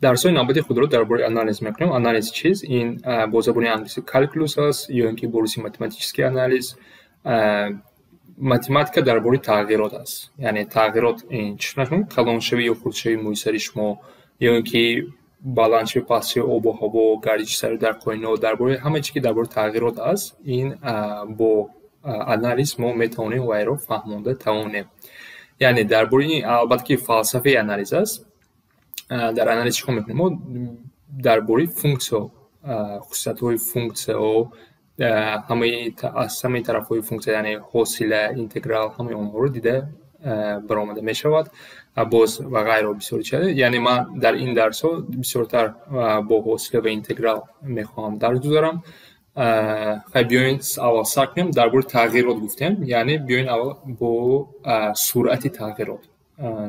Дарсҳои навбати худро дар бораи анализ мекунем. Анализ чист? Ин бо забони англисӣ calculus аст ё ин ки бо русӣ математический анализ. Математика дар бораи тағйирот аст. Яъне тағйирот ин чӣ накунем, калоншавӣ ё хурдшавии мӯи сари шумо, ё ин ки баландшавӣ, пастшавии обу ҳаво, гардиши сари дар коинот, дар бораи ҳама чизе, ки дар бораи тағйирот аст, ин бо анализ мо метавонем вайро фаҳмонда тавонем. Яъне дар бораи ин, албатта, ки фалсафаи анализ аст. Дар анализ чӣ кор мекунем? Мо дар бораи функсияҳо, хусусиятҳои функсияҳо, ҳамаи аз ҳамаи тарафҳои функсия, яъне ҳосила, интеграл, ҳамаи онҳоро дида баромада мешавад. Боз ва ғайро бисёр чиз. Яъне ман дар ин дарсҳо бисёртар бо ҳосила ва интеграл мехоҳам дарс гузарам. Хай, биёед, аввал сар кунем. Дар бораи тағйирот гуфтем, яъне биёед, аввал бо суръати тағйирот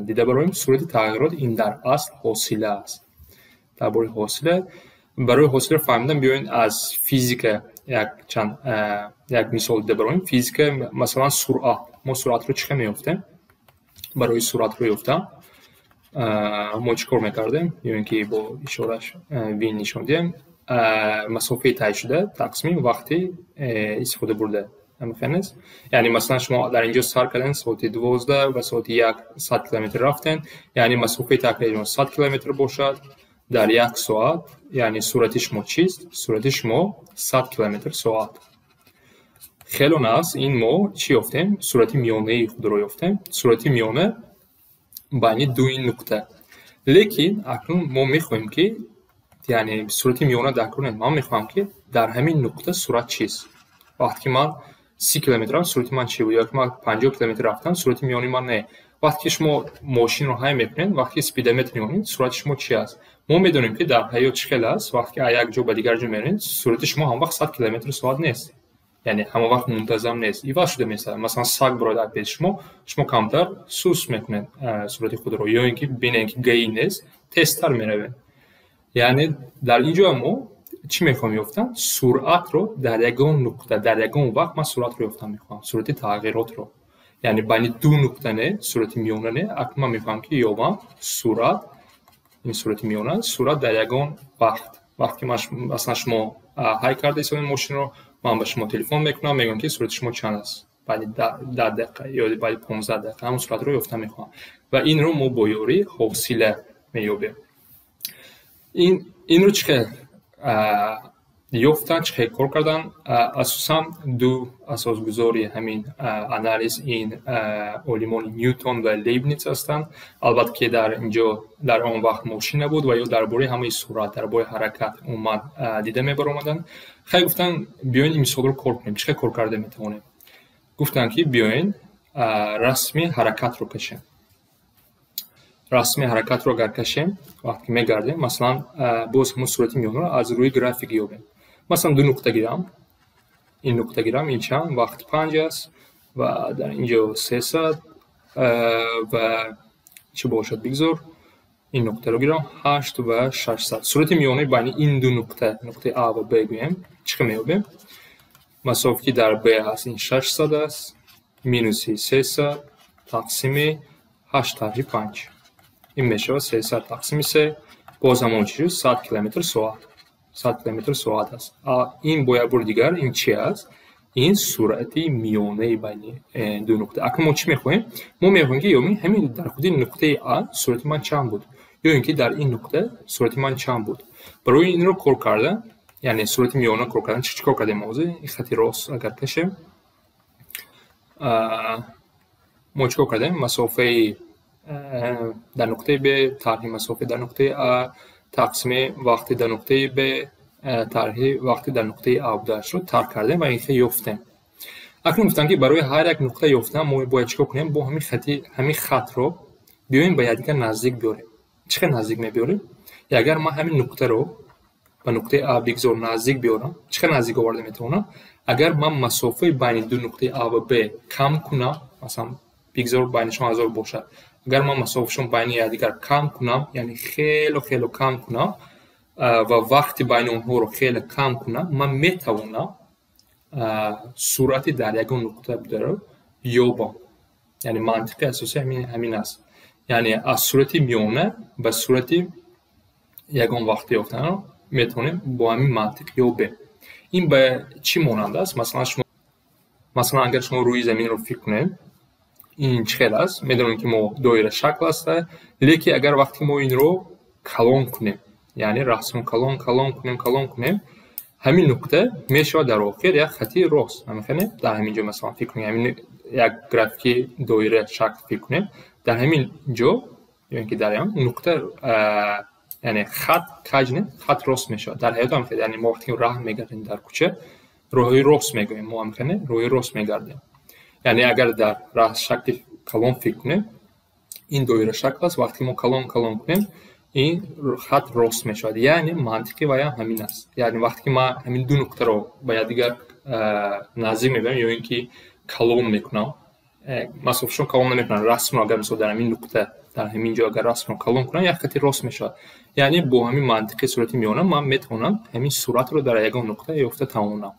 дида бароем. Суръати тағйирот ин дар асл ҳосила аст. Дар бораи ҳосила, барои ҳосила фаҳмидан, биёед, аз физика як чанд як мисол дида бароем. Физика, масалан, суръат. Мо суръатро чӣ хел меёфтем? Барои суръатро ёфтан мо чӣ кор мекардем? Ё ин ки бо ишорааш v нишон диҳем: масофаи тай шуда тақсими вақти истифода бурда. Ҳамин нест? Яъне, масалан, шумо дар инҷо сар кардем соати 12 ва соати 1 100 километр рафтем, яъне масофаи тай кардаи шумо 100 километр бошад дар як соат. Яъне суръати шумо чист? Суръати шумо 100 километр соат. Хеле нағз. Ин мо чӣ ёфтем? Суръати миёнаи худро ёфтем, суръати миёна байни дуи нуқта. Лекин акнун мо мехоҳем, ки, яъне, суръати миёна дар кор нест. Ман мехоҳам, ки дар ҳамин нуқта суръат чист. Вақте ки ман 30 километр рафтам, суръати ман чӣ буд? Ё ки ман 50 километр рафтам, суръати миёнаи ман не. Вақте ки шумо мошинро ҳай мекунед, вақте ки спидометр мемонед, суръати шумо чӣ аст? Мо медонем, ки дар ҳаёт чӣ хел аст. Вақте ки аз як ҷо ба дигар ҷо меравед, суръати шумо ҳамавақт 100 километри соат нест, яъне ҳамавақт мунтазам нест, иваз шуда меистад. Масалан, саг бирояд аз пеши шумо, шумо камтар суст мекунед суръати худро, ё ин ки бинед, ки ГАИ нест, тезтар меравед. Яъне дар ин ҷо мо чӣ мехоҳем ёфтан? Суръатро дар ягон нуқта, дар ягон вақт ман суръатро ёфтан мехоҳам, суръати тағйиротро, яъне байни ду нуқта не, суръати миёна не. Акнун ман мехоҳам, ки ёбам суръат, ин суръати миёна, суръат дар ягон вақт. Вақте ки масалан, шумо ҳай карда истодед мошинро, ман ба шумо телефон мекунам, мегӯям, ки суръати шумо чанд аст баъди 10 дақиқа ё баъди 15 дақиқа. Ҳамон суръатро ёфтан мехоҳам ва инро мо бо ёрии ҳосила меёбем. Инро чӣ хел ёфтан, чӣ хел кор кардан? Асосан ду асосгузори ҳамин анализ ин олимони Нютон ва Лейбниц ҳастанд. Албатта, ки дар инҷо дар он вақт мошин набуд ва ё дар бораи ҳамаи суръат, дар бораи ҳаракат умуман дида мебаромаданд. Хай, гуфтанд, биёед, ин мисолро кор кунем. Чӣ хел кор карда метавонем? Гуфтанд, ки биёед, расми ҳаракатро кашем. Расми ҳаракатро агар кашем, вақте ки мегардем, масалан, боз ҳамон суръати миёнаро аз рӯи график ёбем. Масалан, ду нуқта гирам, ин нуқта гирам, ин чанд вақт? 5 аст ва дар ин ҷо 300 ва чӣ бошад, бигзор ин нуқтаро гирам, 8 ва 600. Суръати миёнаи байни ин ду нуқта, нуқтаи а ва б гӯем, чӣ хел меёбем? Масофа, ки дар б аст, ин 600 аст, минуси 300 тақсими 8 тарҳи 5, ин мешавад 300 тақсими 3, боз ҳамон чӣ шуд? 100 километр соат, 100 километр соат аст. Ин бо як бори дигар ин чи аст? Ин суръати миёнаи байни ду нуқта. Акнун мо чӣ мехоҳем? Мо мехоҳем, ки ёбем, ҳамин дар худи нуқтаи а суръати ман чанд буд ё ин ки дар ин нуқта суръати ман чанд буд. Барои инро кор кардан, яъне суръати миёна кор кардан, чӣ кор кардем? Ҳозир ин хати рост агар кашем, мо чӣ кор кардем? Масофаи дар нуқтаи б тарҳи масофаи дар нуқтаи а тақсими вақти дар нуқтаи б тарҳи вақти дар нуқтаи а будаашро тарк кардем ва ин хел ёфтем. Акнун гуфтам, ки барои ҳар як нуқта ёфтан мо бояд чӣ кор кунем? Бо ҳамин хати, ҳамин хатро биёем, ба якдигар наздик биёрем. Чӣ хел наздик мебиёрем? Агар ман ҳамин нуқтаро ба нуқтаи а, бигзор, наздик биёрам, чӣ хел наздик оварда метавонам? Агар ман масофаи байни ду нуқтаи а ва б кам кунам, масалан, бигзор байнишон 1000 бошад, агар ман масофашон байни якдигар кам кунам, яъне хело хело кам кунам ва вақти байни онҳоро хеле кам кунам, ман метавонам суръати дар ягон нуқта бударо ёбам. Яъне мантиқи асосӣ ҳамин аст, яъне аз суръати миёна ба суръати ягон вақт ёфтанро метавонем бо ҳамин мантиқ ёбем. Ин ба чӣ монанд аст? Масалан, агар шумо рӯи заминро фикр кунед, ин чӣ хел аст? Медонем, ки мо доира шакл аст, лекин агар вақте мо инро калон кунем, яъне расм калон калон кунем, калон кунем, ҳамин нуқта мешавад дар охир як хати рост. Ҳамин дар ҳамин ҷо, масалан, фикр кунем, ҳамин як графики доира шакл фикр кунем, дар ҳамин ҷо ё ин ки дар ҳамин нуқта, яъне хат каҷ не, хат рост мешавад. Дар ҳаёт ҳам, яъне мо вақте ки раҳ мегардем дар кӯча, роҳи рост мегӯем, мо ҳам роҳи рост мегардем. Яъне агар дар шакли калон фикр кунем, ин доира шакл аст, вақте ки мо калон калон кунем, ин хат рост мешавад. Яъне мантиқи ваям ҳамин аст. Яъне вақте ки ман ҳамин ду нуқтаро ба якдигар наздик мебарам ё ин ки калон мекунам, масофашон калон намекунам, расмро агар, мисол, дар ҳамин нуқта, дар ҳамин ҷо агар расмро калон кунам, як хати рост мешавад. Яъне бо ҳамин мантиқи сурати миёна ман метавонам ҳамин суратро дар ягон нуқта ёфта тавонам.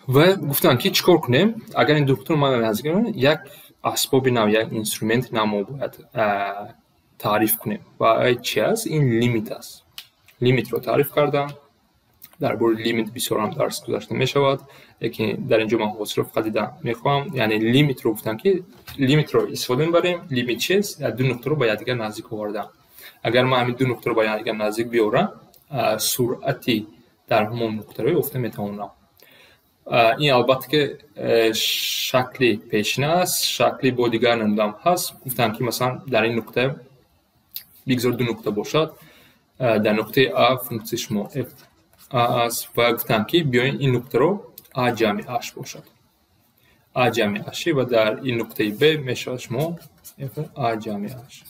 Ва гуфтам, ки чӣ кор кунем, агар ин ду нуқтаро ман наздик, як асбоби нав, як инструменти нав мо бояд таъриф кунем. Ва чи аст ин? Лимит аст. Лимитро таъриф кардам. Дар бораи лимит бисёрам дарс гузашта мешавад, лекин дар ин ҷо ман ҳосилро фақат дида мехоҳам. Яъне лимитро гуфтам, ки лимитро истифода мебарем. Лимит чист? Ду нуқтаро ба якдигар наздик овардан. Агар ман ҳамин ду нуқтаро ба якдигар наздик биёрам, суръати дар ҳамон нуқтаро ёфта метавонам. Ин, албатта, ки шакли пешина аст, шакли бо дигар намудам ҳаст. Гуфтам, ки масалан, дар ин нуқта бигзор ду нуқта бошад. Дар нуқтаи а функсияи шумо f а аст ва гуфтам, ки биёен ин нуқтаро а ҷамъи h бошад, а ҷамъи h, ва дар ин нуқтаи б мешавад шумо f а ҷамъи h.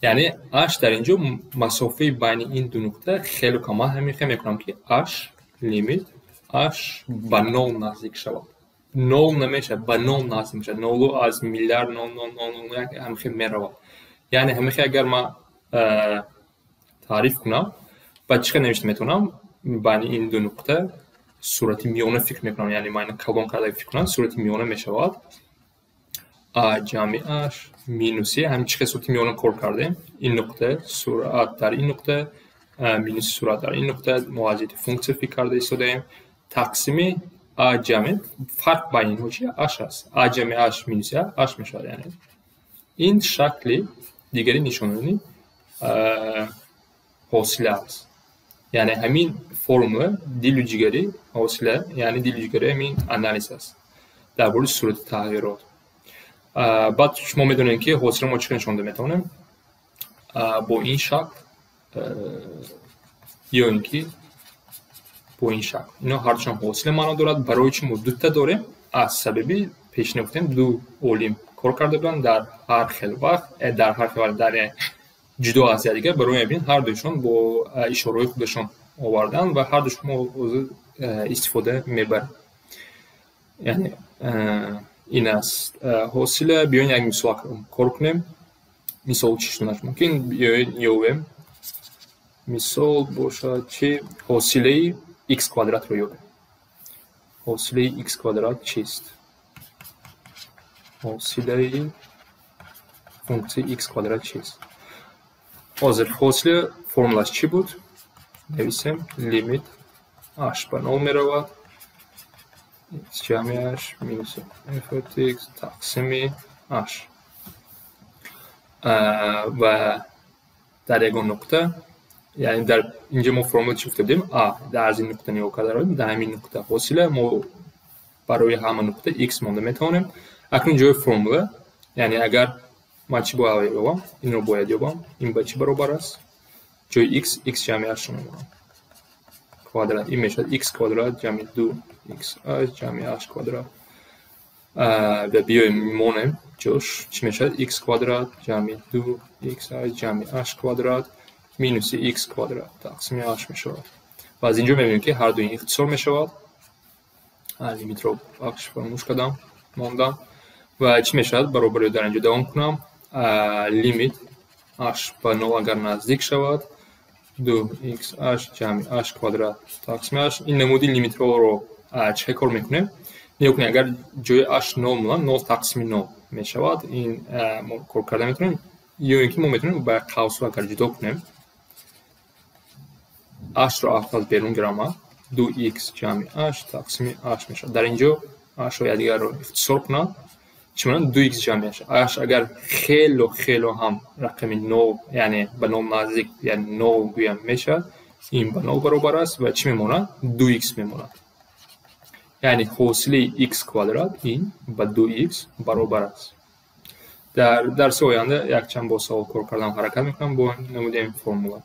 Яъне h дар ин ҷо масофаи байни ин ду нуқта хеле кам. Ман ҳамин хел мекунам, ки h лимит h ба нол наздик шавад. Нол намешавад, ба нол наздик мешавад. Нолу аз миллиард нол нол нол нол як ҳамин хел меравад. Яъне ҳамин хел агар ман таъриф кунам, ба чӣ хел навишта метавонам? Байни ин ду нуқта сурати миёна фикр мекунам, яъне ман калон карда фикр кунам, сурати миёна мешавад а ҷамъи h минуси ҳамин чӣ хел сурати миёна кор кардем, ин нуқта, суръат дар ин нуқта минуси суръат дар ин нуқта, мо аз ҷиҳати функсия фикр карда истодаем, тақсими а ҷамъи фарқ байни инҳо чи? H аст. А ҷамъи h минуси а h мешавад. Яъне ин шакли дигари нишондодани ҳосила аст. Яъне ҳамин формула дилу ҷигари ҳосила, яъне дилу ҷигари ҳамин анализ аст дар бораи сурати тағйирот. Баъд шумо медонед, ки ҳосила мо чӣ хел нишон дода метавонем? Бо ин шакл ё ин ки бо ин шакл. Ино ҳардушон ҳосила маъно дорад. Барои чӣ мо дута дорем? Аз сабаби пешина гуфтем, ду олим кор карда буданд дар ҳар хел вақт, дар ҳар хел дар ҷудо аз якдигар. Барои ҳамин ҳардуяшон бо ишораҳои худашон оварданд ва ҳардуш мо ҳозир истифода мебарем. Яъне ин аст ҳосила. Биёен, як мисол кор кунем. Мисол чӣ шуданаш мумкин? Биёен, ёбем. Мисол бошад чи? Ҳосилаи х квадратро ёбем. Ҳосилаи х квадрат чист? Ҳосилаи функсияи х квадрат чист? Ҳозир ҳосила формулаш чӣ буд? Нависем: лимит h ба нол меравад, x ҷамъи h минус f от x тақсими h. Ва дар ягон нуқта, яъне дар инҷо мо формула чӣ гуфта будем? А дар аз ин нуқта нигоҳ карда равем, дар ҳамин нуқта ҳосила мо барои ҳама нуқта x монда метавонем. Акнун ҷои формула, яъне агар ман чӣ бояд ёбам? Инро бояд ёбам. Ин ба чӣ баробар аст? Ҷои x x ҷамъи h-ро мемонам квадрат. Ин мешавад x квадрат ҷамъи ду x h ҷамъи h квадрат. Ва биёем, монем ҷош, чӣ мешавад? X квадрат ҷамъи ду x h ҷамъи h квадрат минуси x квадрат тақсими h мешавад. Ва аз инҷо мебинем, ки ҳар дуи ин ихтисор мешавад. Лимитро, бахш, фаромӯш кардам, мондам. Ва чӣ мешавад? Баробари дар инҷо давом кунам: лимит h ба нол агар наздик шавад, ду x h ҷамъи h квадрат тақсими h. Ин намуди лимитҳоро чӣ хел кор мекунем? Нигоҳ кунед, агар ҷои h нол монад, нол тақсими нол мешавад. Ин мо кор карда метавонем. Ё ин ки мо метавонем ба қавсҳо агар ҷудо кунем, ҳаштро аз берун гирам, ду икс ҷамъи ҳашт тақсими ҳашт мешавад. Дар инҷо ҳаштро якдигарро ихтисор кунам, чӣ монанд? Ду икс ҷамъи ҳашт. Ҳашт агар хело хело ҳам рақами нол, яъне ба нол наздик, яъне нол гӯям мешавад, ин ба нол баробар аст ва чӣ мемонад? Ду икс мемонад. Яъне ҳосили икс квадрат ин ба ду икс баробар аст. Дар дарси оянда якчанд бо савол кор кардан ҳаракат мекунам бо намуди ин формула.